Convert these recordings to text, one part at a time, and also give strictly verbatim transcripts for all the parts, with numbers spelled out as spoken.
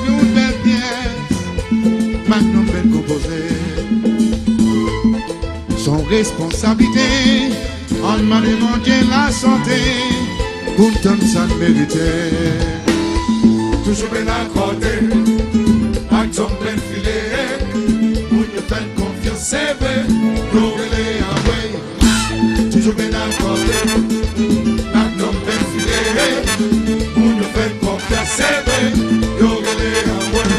Yon bèl pyès, Magnum bèl konpoze. Se yon responsablite, ann mande Bondye lasante pou n tann sa n merite. Toujou byen akòde ak Tom Benfile, moun yo fè l konfyans, se vre, yo rele anmwey. Toujou byen akòde ak Tom Benfile, moun yo fè l konfyans, se vre, yo rele anmwey.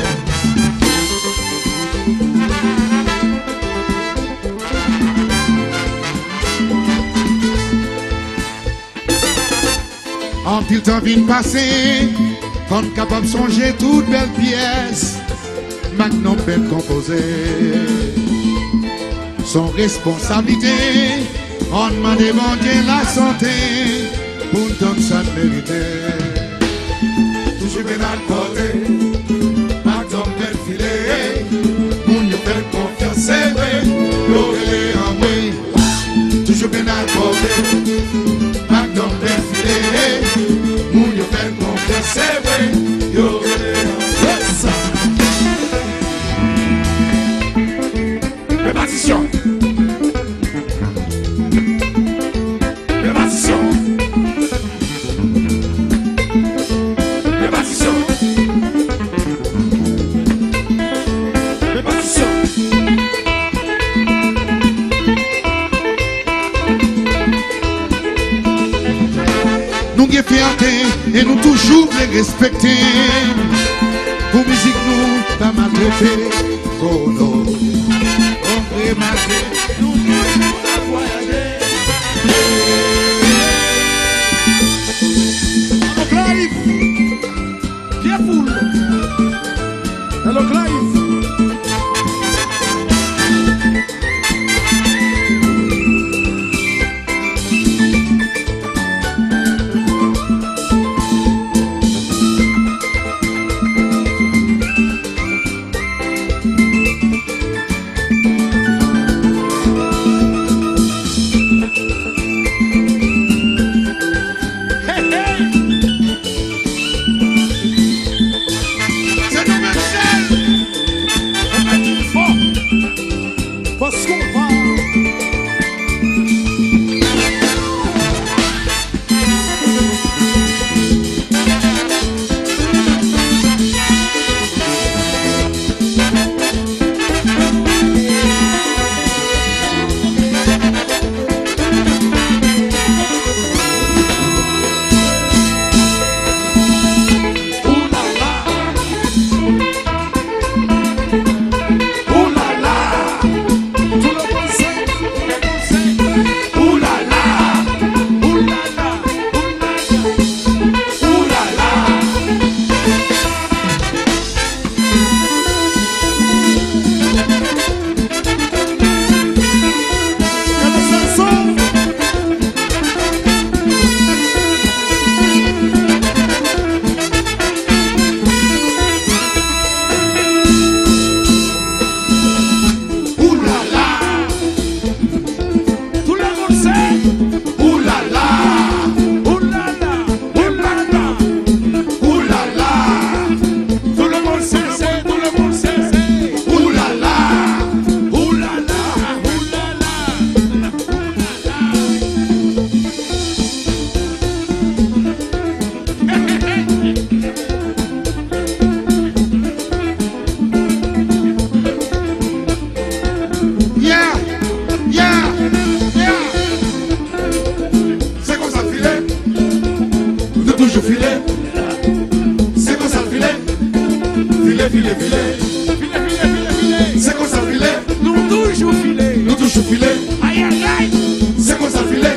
Anpil tan vin pase, fò n kapab sonje tout bèl pyès Magnum bèl konpoze. Se yon responsablite, ann mande Bondye lasante pou n tann sa n merite. Toujou byen akòde ak Tom Benfile, moun yo fè l konfyans, se vre, yo rele anmwey. Toujou byen akòde ak Tom Benfile, moun yo fè l konfyans, se vre, yo rele anmwey. Repatisyon. Repatisyon. Repatisyon. Repatisyon. Nou gen fyète e nou toujou vle respekte. Pou mizik nou pa maltrete. Kono, ontre mache, nou toujou ap vwayaje. Alò Clive, pye poul. Alò Clive. Se nou menm sèl. Fò. Fòs konpa. Oulala, oulala, oulala, oulala. Oulala. Tout le monde sait. Oulala. Oulala. Oulala. Oulala. Tout le monde sait, tout le monde sait. Oulala. Oulala. Oulala. Yeah, yeah, yeah. Se konsa l file. Nou toujou file. Se konsa l file. File, file, file. File, file, file, file. Se konsa l file. Nou toujou file. Nou toujou file. Ay, ay, ay. Se konsa l file.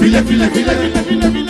File, file, file. File, file, file.